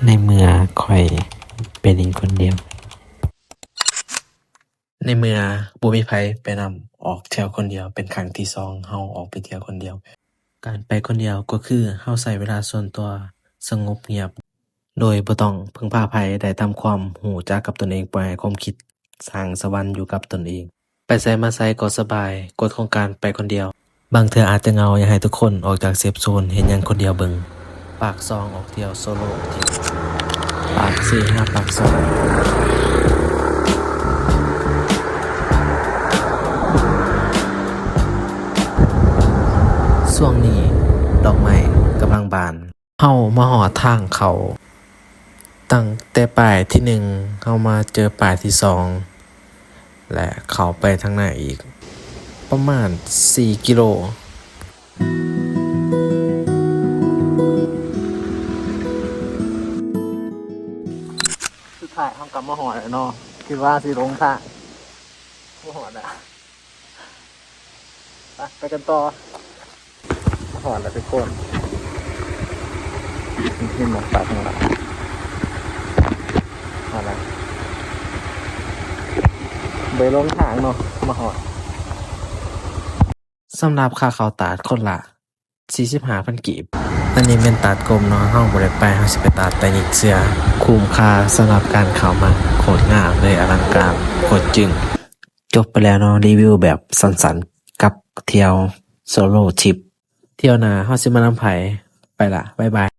ໃນເມື່ອຂ້ອຍໄປຫຼິ້ນຄົນດຽວ. ໃນເມື່ອບໍ່ມີໃຜໄປນຳ, ອອກທ່ຽວຄົນດຽວເປັນຄັ້ງທີສອງ ເຮົາອອກໄປທ່ຽວຄົນດຽວ. ການໄປຄົນດຽວກໍຄືເຮົາໃຊ້ເວລາສ່ວນຕົວສະຫງົບງຽບ ໂດຍບໍ່ຕ້ອງເພິ່ງພາໃຜ, ໄດ້ທຳຄວາມຮູ້ຈັກກັບຕົນເອງ, ປ່ອຍໃຫ້ຄວາມຄິດສ້າງສະຫວັນຢູ່ກັບຕົນເອງ. ໄປໃສມາໃສກໍສະບາຍ, ກົດຂອງການໄປຄົນດຽວ. ບາງເທື່ອອາດຈະເຫງົາ, ຢາກໃຫ້ທຸກຄົນອອກຈາກເຊຟໂຊນ, ເຮັດຫຍັງຄົນດຽວເບິ່ງ. ປາກຊ່ອງອອກທ່ຽວໂຊໂລທີ່ປາກເຊຫາປາກຊ່ອງ. ຊ່ວງນີ້ດອກໄມ້ກຳລັງບານ. ເຮົາມາຮອດທາງເຂົ້າ. ຕັ້ງແຕ່ປ້າຍທີໜຶ່ງ ເຮົາມາເຈີປ້າຍທີສອງ ແລະ ເຂົ້າໄປທາງໃນອີກປະມານສີ່ກິໂລ. ສຸດທ້າຍເຮົາກໍມາຮອດແລ້ວເນາະ, ຄິດວ່າຊິຫຼົງທາງ, ມາຮອດແລ້ວ. ໄປ ໄປກັນຕໍ່. ຮອດແລ້ວທຸກຄົນ, ເຫັນໝອກຕາດຂ້າງຫຼັງ. ຮອດແລ້ວ, ບໍ່ໄດ້ຫຼົງທາງເນາະ, ມາຮອດ. ສຳລັບຄ່າເຂົ້າຕາດຄົນລະສີ່ສິບຫ້າພັນກີບ. ອັນນີ້ແມ່ນຕາດກົມເນາະ, ເຮົາບໍ່ໄດ້ໄປ, ເຮົາຊິໄປຕາດຕາຍິກເສືອ. ຄຸ້ມຄ່າສຳລັບການເຂົ້າມາ, ໂຄດງາມເລີຍ, ອະລັງການ, ໂຄດຈຶ້ງ. ຈົບໄປແລ້ວເນາະ ຣີວິວແບບສັ້ນໆ ກັບທ່ຽວໂຊໂລທຣິບ. ທ່ຽວໜ້າເຮົາຊິມານຳໃຜ? ໄປລະ, ບາຍບາຍ.